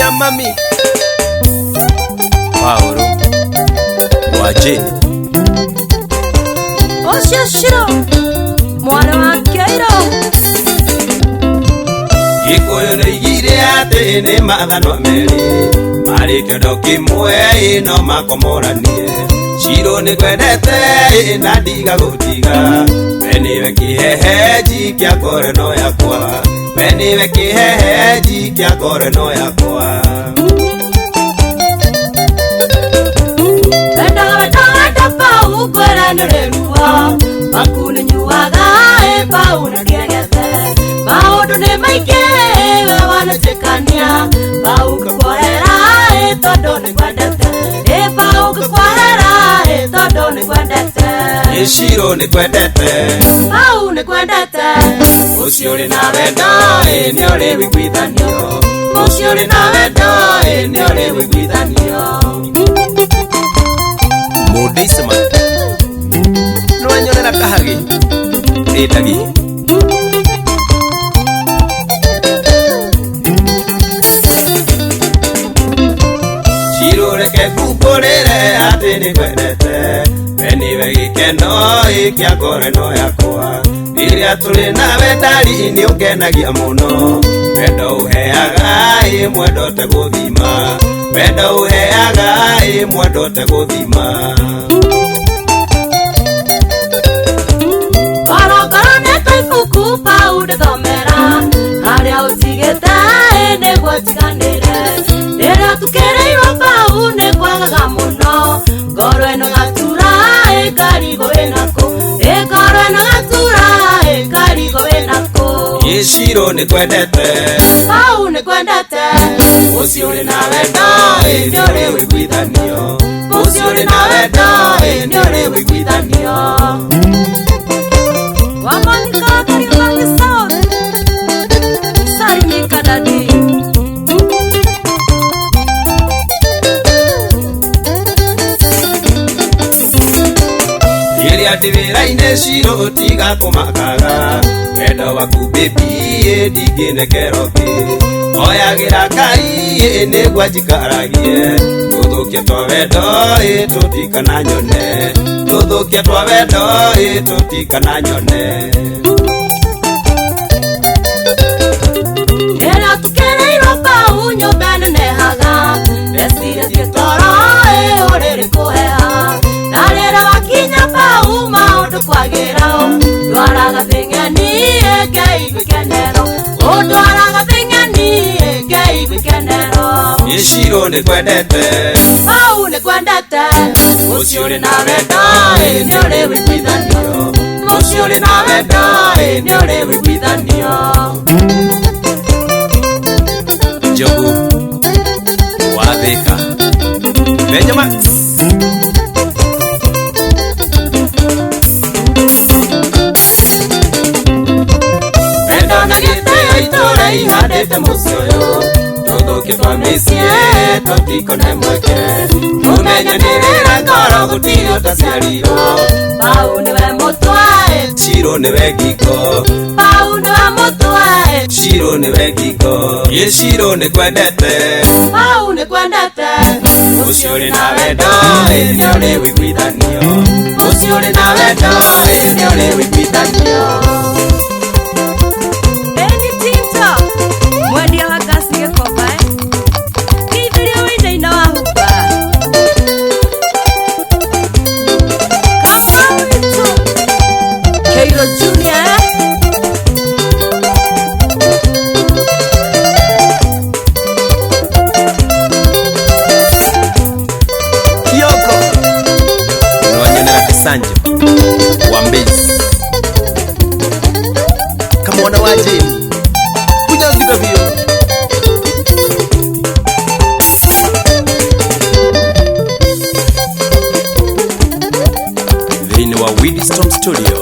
Geithia mami Paulo wa Jane. Ũcio Shiro mwarĩ wa Kĩairũ. Gĩkũyũ nĩoigire atĩ nĩ mathanwa merĩ marĩ kĩondo kĩmwe no makomoranie. Shiro nĩngwendete na ndigagũtiga, we nĩwe kĩhehenji kĩa ngoro ĩno yakwa, we nĩwe kĩhehenji kĩa ngoro ĩno yakwa. Wendo wendo wendo pau ngwĩra nĩũrĩ ruo maku nĩnyuaga ĩ pau na ndiregete maũndũ nĩ maingĩ we wanatĩkania pau ngũkuohera ĩ tondũ nĩngwendete ĩ pau ngũkuohera ĩ tondũ nĩngwendete. Ĩ Shiro nĩngwendete pau nĩngwendete mũciĩ ũrĩ na wendo ĩ nĩũrĩ wĩiguithanio, mũciĩ ũrĩ na wendo ĩ nĩũrĩ wĩiguithanio. Mũndĩicema nĩwanyonera kahagĩ ĩndagi Shiro reke ngumbũrĩre atĩ nĩngwendete, we nĩwe gĩkeno ĩ kĩa ngoro ĩno yakwa, rĩrĩa tũrĩ nawe ndari nĩũngenagia mũno, wendo ũheaga ĩ mwendo ũtegũthima, wendo ũheaga ĩ mwendo ũtegũthima. Ngoro nĩ ta ibuku pau ndĩthomera harĩa ũtigĩte ĩ nĩguo njiganĩre, rĩrĩa tukĩrĩirwo pau nĩ kwagaga mũno, ngoro ĩno gatura ĩ ngarigwo ĩnakũ, ĩ ngoro ĩno gatura ĩ ngarigwo ĩnakũ. Ĩ Shiro nĩngwendete pau nĩngwendete mũciĩ ũrĩ na wendo ĩ nĩũrĩ wĩiguithanio, mũciĩ ũrĩ na wendo ĩ nĩũrĩ wĩiguithanio. Wamonika Kariobangi South Salimika dadi. Rĩrĩa ndĩ wĩra-inĩ Shiro tiga kũmakaga, wendo waku baby ĩ ndingĩnekera ũngĩ, oyagĩra Ngai ĩ nĩguo anjikaragie, tũthũkie twa wendo ĩ tũtikananyone, tũthũkie twa wendo ĩ tũtikananyone. Rĩrĩa tukĩrĩirwo pau nyũmba nenehaga, ndecirĩtie toro ĩ ũrĩrĩ kũheha, na rĩrĩa wakinya pau maũndũ kwagĩra, ndwaraga thĩng'eni ĩ ngeigua ikenero, ũndwaraga thĩng'eni ĩ ngeigua ikenero. Ĩ Shiro nĩngwendete pau nĩngwendete mũciĩ ũrĩ na wendo ĩ nĩũrĩ wĩiguithanio, mũciĩ ũrĩ na wendo ĩ nĩũrĩ wĩiguithanio. Njogu wa Thĩka Benjamin. Wendo na gĩtĩo itũũra ihandĩte mũciĩ ũyũ, tũthũkie twa mĩciĩ tũtikone mweke, tũmenyanĩrĩre ngoro gũtirĩ ũtaciarirwo. Pau nĩwe mũtwe Shiro nĩwe ngingo, pau nĩwe mũtwe Shiro nĩwe ngingo, ĩ Shiro nĩngwendete pau nĩngwendete mũciĩ ũrĩ na wendo ĩ nĩũrĩ wĩiguithanio, mũciĩ ũrĩ na wendo ĩ nĩũrĩ wĩiguithanio. Eni Tinto mwendia wa ngasi Gĩkomba kĩithĩria wĩinaina wa huba Kamau witũ Kĩirũ Junior. Kioko nĩwanyonera Kisanjo wa Mbezi kamwana wa Jane kunyangitha biũ. Thĩinĩ wa Widstorm Studio.